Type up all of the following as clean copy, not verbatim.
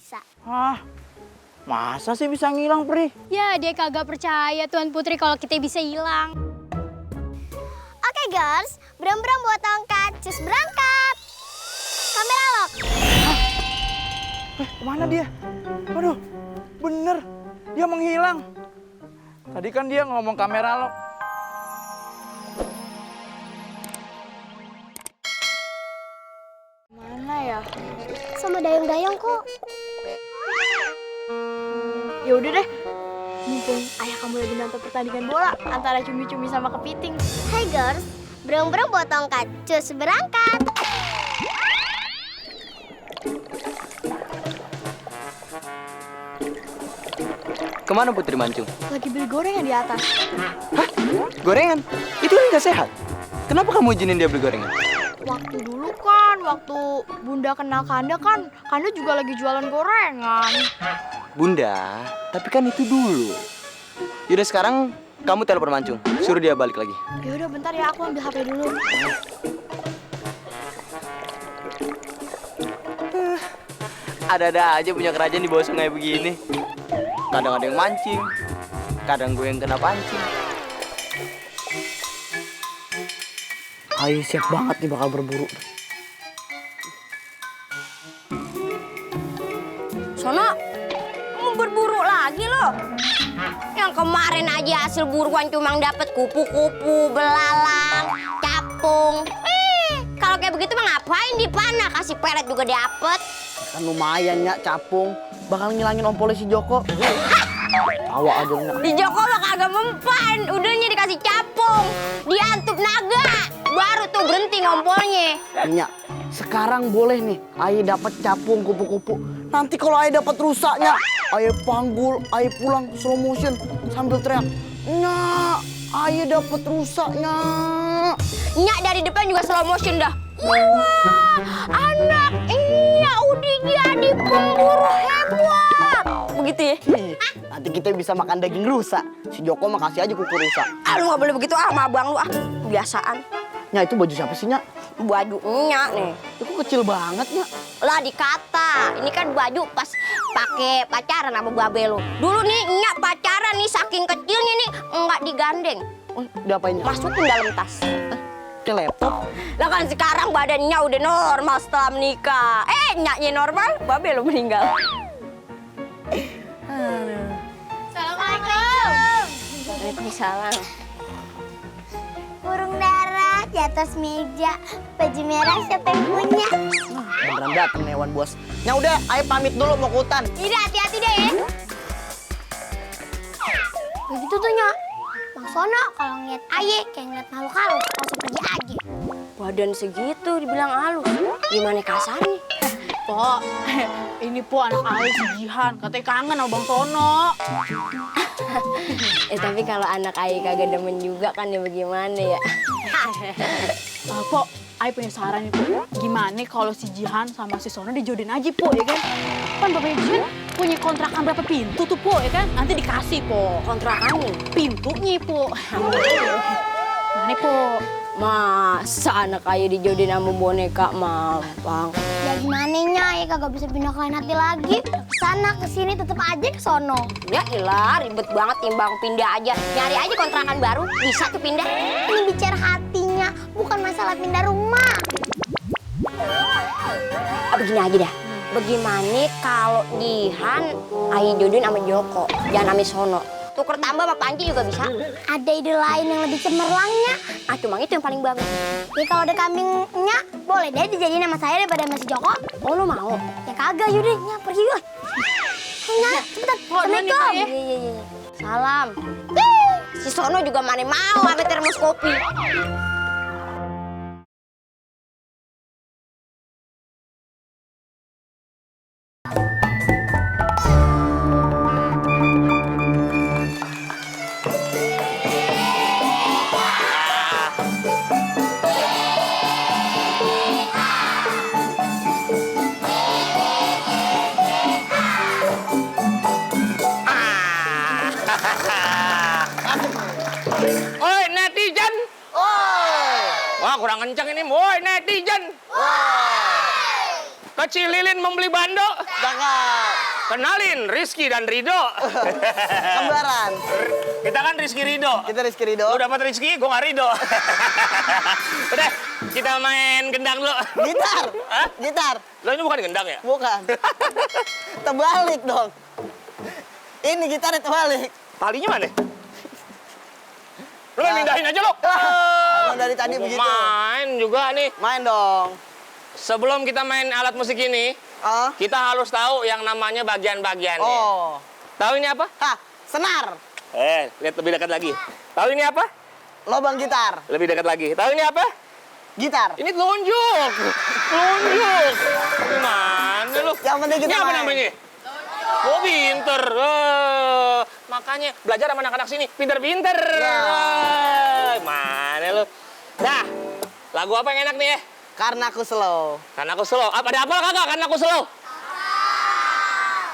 bisa. Hah? Masa sih bisa ngilang, Pri? Ya, dia kagak percaya Tuan Putri kalau kita bisa hilang. Oke girls, Bram-Bram bawa tongkat, cus berangkat. Kamera lock. Kemana dia? Aduh, bener. Dia menghilang. Tadi kan dia ngomong kamera lock. Mana ya? Sama dayang-dayang kok. Ya udah deh. Mumpung ayah kamu lagi nonton pertandingan bola antara cumi-cumi sama kepiting. Hai girls, Bram-Bram bawa tongkat, cus berangkat. Kemana Putri Mancung? Lagi beli gorengan di atas. Hah? Gorengan? Itu kan nggak sehat. Kenapa kamu izinin dia beli gorengan? Waktu dulu kan, waktu Bunda kenal Kanda kan, Kanda juga lagi jualan gorengan. Bunda, tapi kan itu dulu. Yaudah sekarang kamu telepon Mancung, suruh dia balik lagi. Ya udah bentar ya, aku ambil HP dulu. Ada-ada aja punya kerajaan di bawah sungai begini. Kadang ada yang mancing, kadang gue yang kena pancing. Ayo siap banget nih bakal berburu. Sono, mau berburu lagi lo? Yang kemarin aja hasil buruan cuma dapet kupu-kupu, belalang, capung. Kalau kayak begitu mah ngapain dipanah? Kasih pelet juga dapet. Kan lumayan ya capung. Bakal ngilangin ompolnya si Joko. Tawa aja Nyak. Di Joko mah kagak mempan. Udahnya dikasih capung, diantup naga. Baru tuh berhenti ngompolnya. Nyak, sekarang boleh nih Ayo dapat capung kupu-kupu. Nanti kalau Ayo dapat rusaknya, Ayo panggul, Ayo pulang slow motion sambil teriak. Nyak, Ayo dapat rusaknya. Nyak dari depan juga slow motion dah. Wah, anak iya udah jadi pemburu hebat. Begitu ya? Nanti kita bisa makan daging rusa. Si Joko mah kasih aja kuku rusa. Ah, lu gak boleh begitu sama abang lu ah. Kebiasaan. Nyak, itu baju siapa sih, Nyak? Baju Nyak nih. Itu kecil banget, Nyak. Lah dikata, ini kan baju pas pakai pacaran sama babe lu. Dulu nih Nyak pacaran nih saking kecilnya nih enggak digandeng. Diapain, Nyak? Masukin dalam tas. Ke laptop. Lah kan sekarang badannya udah normal setelah menikah. Nyaknya normal, babe lu meninggal. Assalamualaikum. Waalaikumsalam. Burung dara di atas meja, baju merah siapa yang punya? Beneran dateng nih Wan Bos. Nyak udah, Ayo pamit dulu mau ke hutan. Ini hati-hati deh ya. Begitu tuh Nyak. Bang Sono kalau ngeliat Aye kayak ngeliat makhluk halus, langsung pergi aja. Badan segitu dibilang halus. Gimana kasarnya? Po, ini Po anak ayah si Jihan. Katanya kangen sama Bang Sono. Tapi kalau anak ayah kagak demen juga kan ya bagaimana ya? Po, ayah punya saran nih Po. Gimana kalau si Jihan sama si Sono dijodohin aja Po, ya kan? Kan Bapak Jihan punya kontrakan berapa pintu tuh Po, ya kan? Nanti dikasih Po. Kontrakannya? Pintunya Po. Mana Po? Masa anak ayah dijodohin sama boneka mampang? Ya gimana Nyak, ya kagak bisa pindah ke lain hati lagi. Kesana, kesini tetep aja ke sono. Ya ilah ribet banget timbang pindah aja. Nyari aja kontrakan baru, bisa tuh pindah. Ini bicara hatinya, bukan masalah pindah rumah. Begini aja dah. Bagaimana kalau Jihan ayah jodohin sama Joko, jangan sama Sono. Tuker tambah sama Panji juga bisa. Ada ide lain yang lebih cemerlangnya. Cuma itu yang paling bagus. Ya kalau ada kambingnya, boleh deh dijadiin sama saya daripada sama si Joko. Oh lo mau? Ya kagak, yaudah Nyak pergi yuk. Nyak, cepetan. Assalamualaikum. Iya. Salam. Si Sono juga mana mau sama termos kopi. Oi netizen. Wah kurang kenceng ini, woi netizen. Kecil Lilin membeli bando. Cakep. Kenalin, Rizky dan Rido. Kembaran. Kita kan Rizky Rido. Kita Rizky Rido. Lu dapat Rizky, gue nggak Rido. Udah, kita main gendang dulu. Gitar. Hah? Gitar. Lo ini bukan gendang ya? Bukan. Terbalik dong. Ini gitar terbalik. Talinya mana? Lo mindahin aja lo. Emang dari tadi Mau begitu. main juga nih. Main dong. Sebelum kita main alat musik ini, Oh. kita harus tahu yang namanya bagian-bagiannya. Oh. Tahu ini apa? Hah, senar. Lihat lebih dekat lagi. Tahu ini apa? Lobang gitar. Lebih dekat lagi. Tahu ini apa? Gitar. Ini telunjuk. Telunjuk. Gimana lu? Yang penting kita Ini apa main. namanya? Oh, pinter. Makanya belajar sama anak-anak sini. Pinter-pinter. Mana lu? Nah, lagu apa yang enak nih ya? Karena aku slow. Karena aku slow. Ada apa kagak? Karena aku slow.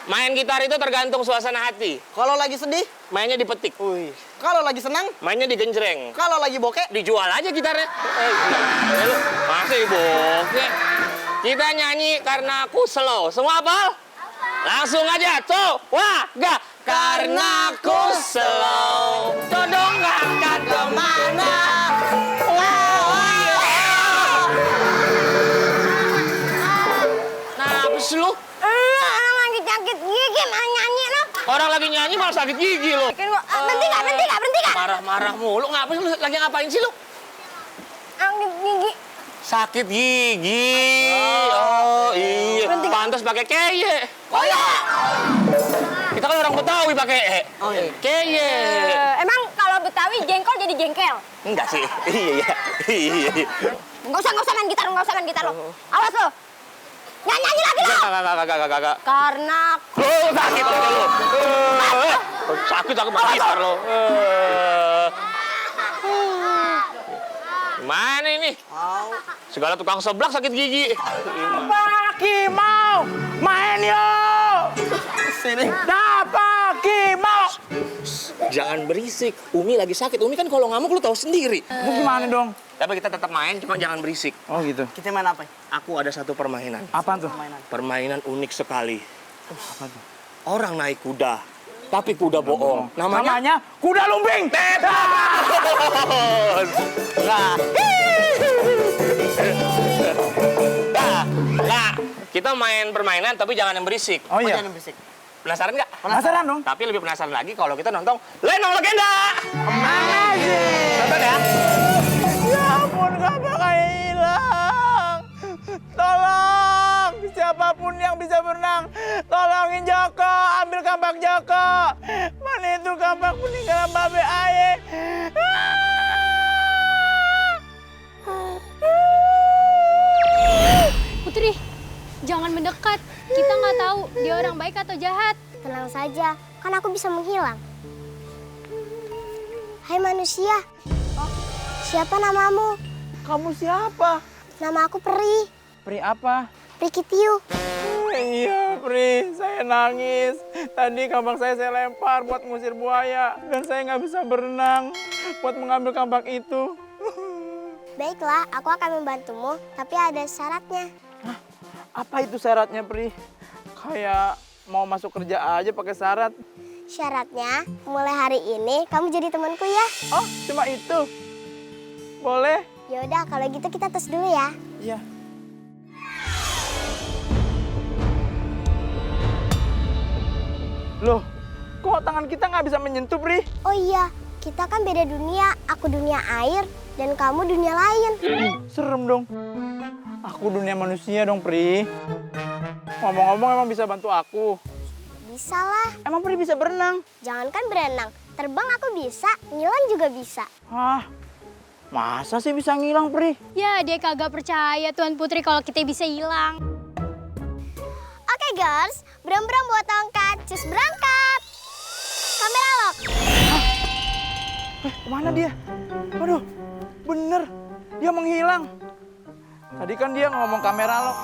Main gitar itu tergantung suasana hati. Kalau lagi sedih, Mainnya dipetik. wih. Kalau lagi senang, Mainnya digenjreng. kalau lagi bokeh, Dijual aja gitarnya. Gimana lu? Masih bokeh. Kita nyanyi karena aku slow. Semua hafal? Langsung aja. Wah, gak. Karena aku slow. Todong gak akan kemana. Nah, apa sih lu? Orang lagi sakit gigi malah nyanyi lo. Orang lagi nyanyi malah sakit gigi lo. Berhenti nggak? Marah-marah mulu. Ngapain lu? Lagi ngapain sih lu? Sakit gigi. Sakit gigi. Oh, iya. Pantas pakai keye. oh ya. Kita kan orang Betawi pakai Oh iya. keye. Emang kalau Betawi jengkol jadi jengkel? Enggak sih. Iya. Nggak usah main gitar lo. Awas lo. Nyanyi lagi lo. Enggak. Karena Lu sakit aja lu. Sakit pakai gitar lo. Gimana ini? Segala tukang seblak sakit gigi. Paki mau main yuk. Sini. Paki mau. Jangan berisik. Umi lagi sakit. Umi kan kalau ngamuk lu tahu sendiri. Lu gimana dong? Tapi kita tetap main, cuma jangan berisik. Oh gitu. Kita main apa? Aku ada satu permainan. Apaan tuh? Permainan unik sekali. Orang naik kuda, tapi kuda bohong. Namanya kuda lumping. Nah, kita main permainan tapi jangan yang berisik. Oh iya. Jangan berisik. Penasaran nggak? Penasaran dong. Tapi lebih penasaran lagi kalau kita nonton Lenong Legenda. Nonton ya. Ya ampun, kapak hilang. Tolong, siapapun yang bisa berenang, tolongin Joko, ambil kampak Joko. Mana itu kampak peninggalan Babe Aye? Putri, jangan mendekat. Kita nggak tahu dia orang baik atau jahat. Tenang saja, kan aku bisa menghilang. Hai manusia, siapa namamu? Kamu siapa? Nama aku Peri, Pri apa? Peri Kitiu. Iya, Pri, saya nangis. Tadi kampak saya lempar buat ngusir buaya. Dan saya nggak bisa berenang buat mengambil kampak itu. Baiklah, aku akan membantumu, tapi ada syaratnya. Apa itu syaratnya, Pri? Kayak mau masuk kerja aja pakai syarat. Syaratnya, mulai hari ini kamu jadi temanku ya. Oh, cuma itu? Boleh? Yaudah, kalau gitu kita tes dulu ya. Iya. Loh, kok tangan kita nggak bisa menyentuh, Pri? Oh iya, kita kan beda dunia. Aku dunia air dan kamu dunia lain. Serem dong. Aku dunia manusia dong, Pri. Ngomong-ngomong emang bisa bantu aku? Bisa lah, Emang Pri bisa berenang? jangankan berenang. Terbang aku bisa, ngilang juga bisa. Hah? Masa sih bisa ngilang, Pri? Ya, dia kagak percaya Tuan Putri kalau kita bisa hilang. Oke girls, berang-berang buat tongkat, cus berangkat. Kamera lock. Kemana dia? Waduh, bener. Dia menghilang. Tadi kan dia ngomong kamera lock.